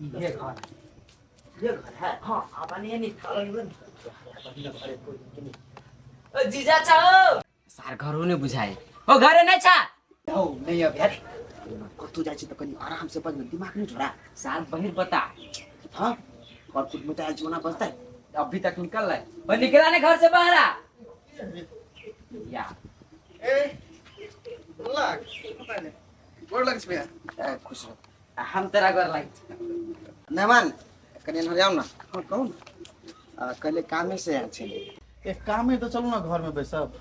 ये घर है, ये घर है। हाँ, अपन ये नहीं थाला नहीं बढ़िया घर है, कोई नहीं। ओ जीजा छौ सार घरो ने बुझाए ओ घरे नहीं छा। हौ नहीं, अब यार कतौ जाइ छी तऽ कनि आराम से बजबै, दिमाग नहीं छोड़ा। साल बहिर बता। हाँ, और कुछ मुतायल जीवना बजतै। अभी तक निकल रहा है और निकला नहीं घर से बाहर आ या। ए लाग गोर लग छी भैया। ए, खुश रह। हम तेरा घर लाग। मेहमान कनि एन्हर आउ न। हाँ, कहू न। कहले कामे से आयल छलियै। एक काम है तऽ चलू न घर में बैसब,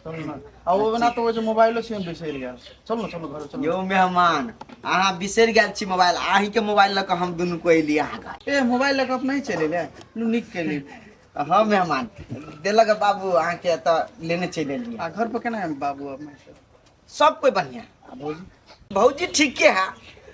चलू न। आ ओ ना तऽ ओ जे मोबाइलो छै बिसरि गेल। चलू न, चलू घर चलू। यौ मेहमान, अहाँ बिसरि गेल छी मोबाइल। अहीं के मोबाइल लऽ कऽ हम दुनू कोइ एलियै अहाँ घर। ए, मोबाइल लऽ कऽ अपने चलि एलियै? लू, नीक केली। हाँ मेहमान, देलक बाबू अहाँके तऽ लेने चलि एलियै। आ घर पर केना है बाबू अब? सब कोइ बढ़िया। आ भौजी? भौजी ठीके है।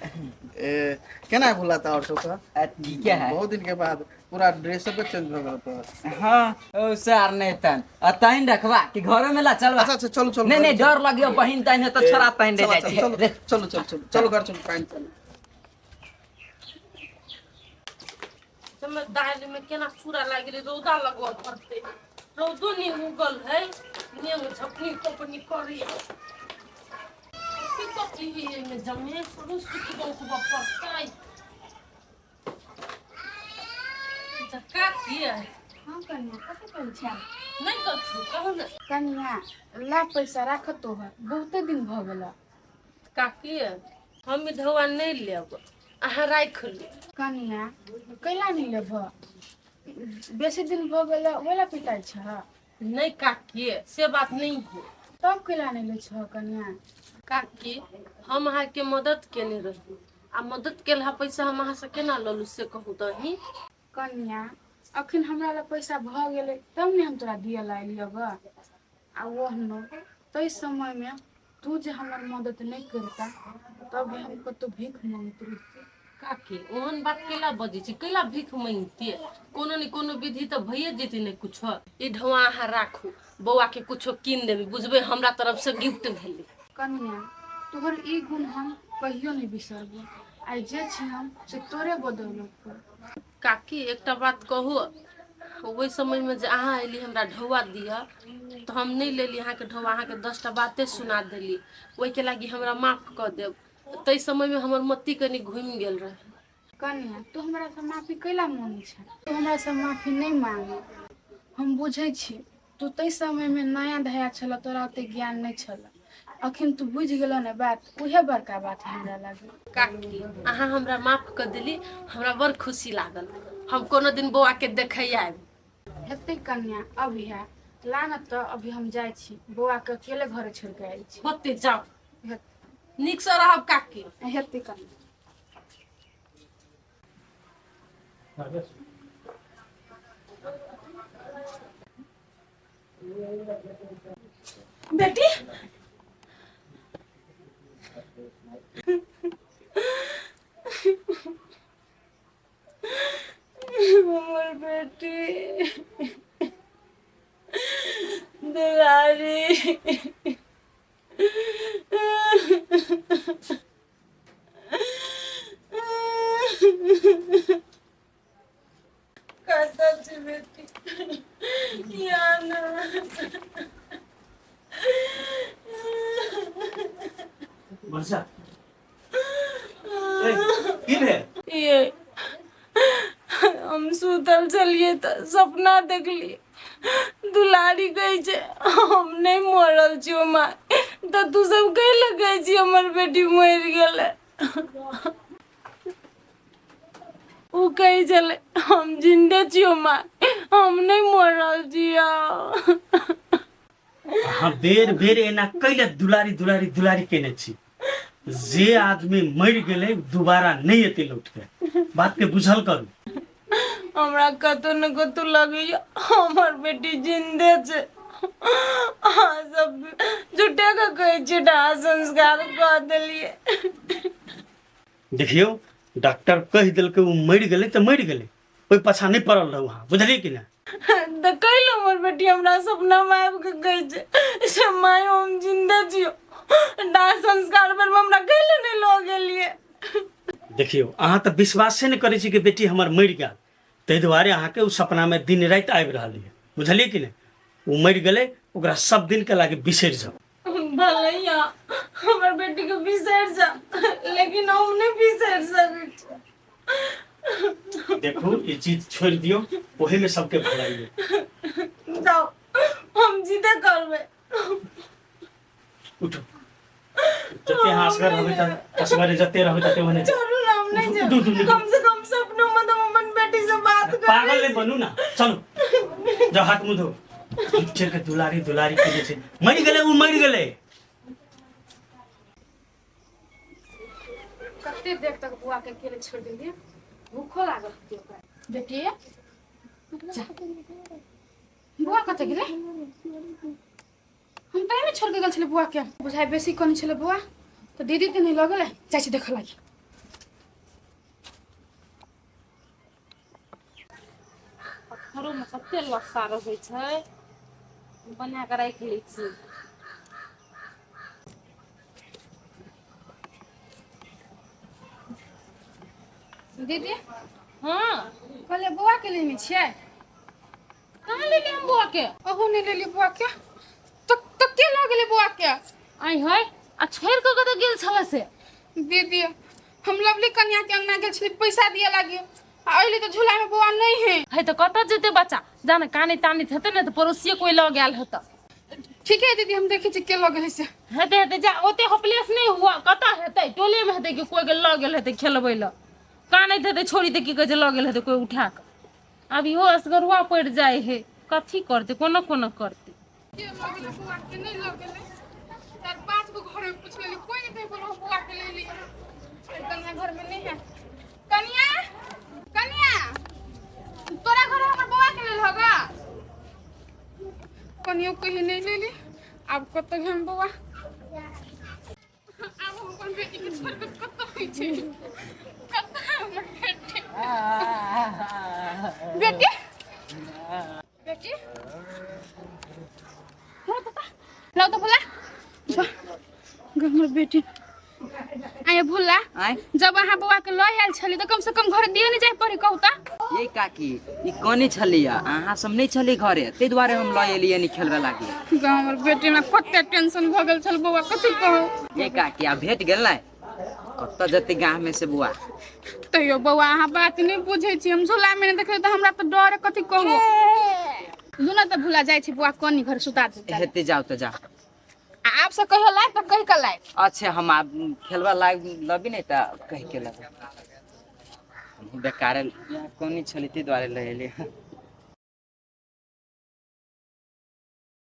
ए, केना भुला तऽ और सब तऽ ठीके है। बहुत दिन के बाद पूरा ड्रेसअप चेंज भऽ गेल तोहर। हाँ ओ सर, नहीं तन तहन रखवा कि घरो में ला चलवा। अच्छा अच्छा, चलू चलू। नहीं नहीं, डर लगियो बहिन तहन तो छोरा तहन दे चलो जाइ चलो छै। चलो चलो चलो चलो चलो घर चलू, पानि चलू। हमर दालि में केना सूरा लागि गेलै, रौदा लगबऽ पड़तै। रौदो नहि उगल है, नेंग झपनी तोपनी करैया। की कथी है एहिमे जमे शुरू सुखबऽ उखबऽ पड़तै। अच्छा काकी। हाँ कनिया, कथी कहै छै? नहि कथू, कहू ने। कनिया, ला पैसा राख तोहर, बहुते दिन भऽ गेल। काकी, हम ई ढौआ नहि लेब, अहाँ राखि लू। कनिया, कैला नहि लेब? बेसी दिन भऽ गेल ओहि ला पिटाइ छ? नहि काकी, से बात नहि है। तब कैला नहि लै छ कनिया? काकी, हम अहाँके मदद केने रही आ मदद केलहा पैसा हम अहाँसँ केना लऽ लू, से कहू तऽ अहीं। कनिया, अखन हमरा लग पैसा भऽ गेलै तब ने हम तोरा दिअ ला एलियौ ग। आ ओहनो ताहि समयमे तू जे हमर मदद नहि करिता तब हम कतहु भीख मांगैत रहिती। काकी, ओहन बात कैला बजै छी? कैला भीख मांगितियै? कोनो ने कोनो विधि तऽ भइए जेतै ने कुछो। ई ढौआ अहाँ राखू, बौआके कुछो कीन देबै, बुझबै हमरा तरफसँ गिफ्ट भेलै। कनिया, तोहर ई गुण हम कहियो नहि बिसरबो। आइ जे छी हम से तोरे बदौलत पर। काकी, एकटा बात कहू? ओहि समयमे जे अहाँ एली हमरा ढौआ दिअ तऽ हम नहि लेली अहाँके ढौआ, अहाँके 10टा बाते सुना देली, ओहिके लागि हमरा माफ कऽ देब। ताहि समयमे हमर मति कनि घुमि गेल रहै। कनिया, तू हमरा से माफी कैला मांगै छै? तू हमरा से माफी नहि मांग। हम बुझै छी, तू ताहि समयमे नया धया छल, तोरा ओते ज्ञान नहि छल। अखन तू बुझि गेल ने बात, उहे बड़का बात हमरा लागल। काकी, अहाँ हमरा माफ कऽ देली, हमरा बड़ खुशी लागल। हम कोनो दिन बौआके देखै आयब। हेतै कन्या, अभी है ला न तऽ अभी हम जाइ छी, बौआके अकेले घरे छोड़ि कऽ आयल छी। होते, जाउ। नीकसँ रहब काकी। हेतै कन्या। बेटी, हमर बेटी दुलारी। कतऽ छी बेटी? या ना। वर्षा, ए, की भेल? ये हम सुतल छलियै तऽ सपना देखलियै, दुलारी कहै छै हम नहि मरल छियौ माय, तऽ तू सब कै लए कहै छी हमर बेटी मरि गेलै? ओ कहै छलै हम जिन्दे छियौ माय, हम नहि मरल छियौ। अहाँ बेर बेर एना कैले दुलारी दुलारी दुलारी केने छी? जे आदमी मरि गेलै दोबारा नहि एतै लौट के, बात के बुझल करू। हमरा कतौ ने कतौ लगैया हमर बेटी जिन्दे छै। अहाँ सब झूठे के कहै छियै दाह संस्कार कऽ देलियै। देखियौ, डॉक्टर कहि देलकै ओ मरि गेलै तऽ मरि गेलै, ओहि पाछा नहि पड़ल रहू अहाँ, बुझलियै कि नहि? तऽ कैले हमर बेटी हमरा सपनामे आबि कऽ कहै छै से माय हम जिन्दे छियौ? दाह संस्कार बेरमे हमरा कैले नहि लऽ गेलियै? देखियौ अहाँ तऽ विश्वासे नहि करै छी कि बेटी हमर मरि गेल, ताहि दुआरे अहाँके ओ सपनामे दिन राति आबि रहल यऽ, बुझलियै कि नहि? ओ मरि गेलै, ओकरा सब दिनके लागे बिसरि जाउ। भलैया हमर बेटी के बिसरि जा, लेकिन हम नहि बिसरि सकै छी। देखू ई चीज छोड़ि दियौ, ओहिमे सबके भलाई है। जाओ, हम जिदे करबै। उठू, जते अहाँ असगर रहबै तऽ असगरे जते रहबै तते ओहने। छोड़ू ना, हम नहीं उठू, उठू, उठू। कम से कम सपनों में तो हम अपन बेटी से बात कर। पागल नहीं बनू ना, चलू जाओ हाथ मुँह धो। झूठे के दुलारी दुलारी के छै, मरि गेलै ओ, मरि गेलै। कते देर तक बुआ के अकेले छोड़ देलियै, भूखो लागल हेतै ओकरा। बेटी जा, बुआ कतऽ गेलै? हम टाइमे छोड़ के गेल छलै बुआ के, बुझाइ बेसी कनी छलै बुआ तऽ दीदी के नहि लगलै। जाइ छी देखऽ लागि। घरोमे कते लस्सा रहै छै, बना कऽ राखि लै छी। दीदी। हँ। कहलियै बौआ के लेने छियै? कहाँ लेलियै हम बौआ के? अहूँ नहि लेलियै बौआ के? तऽ के लऽ गेलै बौआ के? आइ है, आ छोड़ि कऽ कतऽ गेल छलै से? दीदी, हम लवली कन्या के अंगना गेल छली पैसा दिए लागी, आ अइली तऽ झूला में बौआ नहीं है। है तऽ कतऽ जेतै बच्चा? जाने काने तानैत हेतै ने तऽ पड़ोसिए कोइ लऽ गेल हेतै। ठीक है दीदी, हम देखै छी के लऽ गेलै से। हेतै हेतै, जा ओते होपलेस नहि हुआ। कतऽ हेतै? टोलेमे हेतै कि कोइ के लऽ गेल हेतै खेलबै लए। कानैत हेतै छोड़ी तऽ की कहै छै, लऽ गेल हेतै कोइ उठा कऽ। आब इहो असगरुआ पड़ि जाइ है, कथी करतै, कोना कोना करतै? के लऽ गेलै बौआ के? नहि लऽ गेलै? चार पाँच गो घर में पूछ लेली, कोई नहीं कहीं बोलो बौआ के ले ली। कन्या घर में नहीं है। कन्या, कन्या, तोरा घर हमर बौआ के लेल होगा? कनियो कहीं नहीं ले ली। आब कतऽ हम बौआ? आब हम अपन बेटी के छोड़ के कतऽ होइ छै? कतऽ हमर बेटी? बेटी, बेटी, लाउ तऽ भोला हमर बेटी। आये भोला। आँय। जब अहाँ बौआ के लऽ आयल छली तऽ कम से कम घर दियो नहीं जाय पड़े, कहू तऽ। ये काकी, ई कने छलैया, अहाँ सब नहि छलै घरे, ताहि दुआरे हम लऽ एलियै नि खेलबे लागी। ग हमर बेटी, हमरा कते टेंशन भऽ गेल छल बौआ, कथी कहू। ये काकी, आब भेट गेल ने, कतऽ जेतै गाँव में से बौआ? तैयो बौआ, अहाँ बात नहि बुझै छी। हम झूला में नहि देखलियै तऽ हमरा तऽ डर, कथी कहू। लू तऽ भूला जाइ छी, बौआ कनी घर सुता देतै। हेतै, जाउ तऽ जाउ। आ आब से कहियो लायब तऽ कहि कऽ लायब। अच्छा, हम आब खेलबा लायब लबी नहि तऽ कहि के लबी। हमहूँ बेकारे कोनी छलै ताहि दुआरे लऽ एलियै।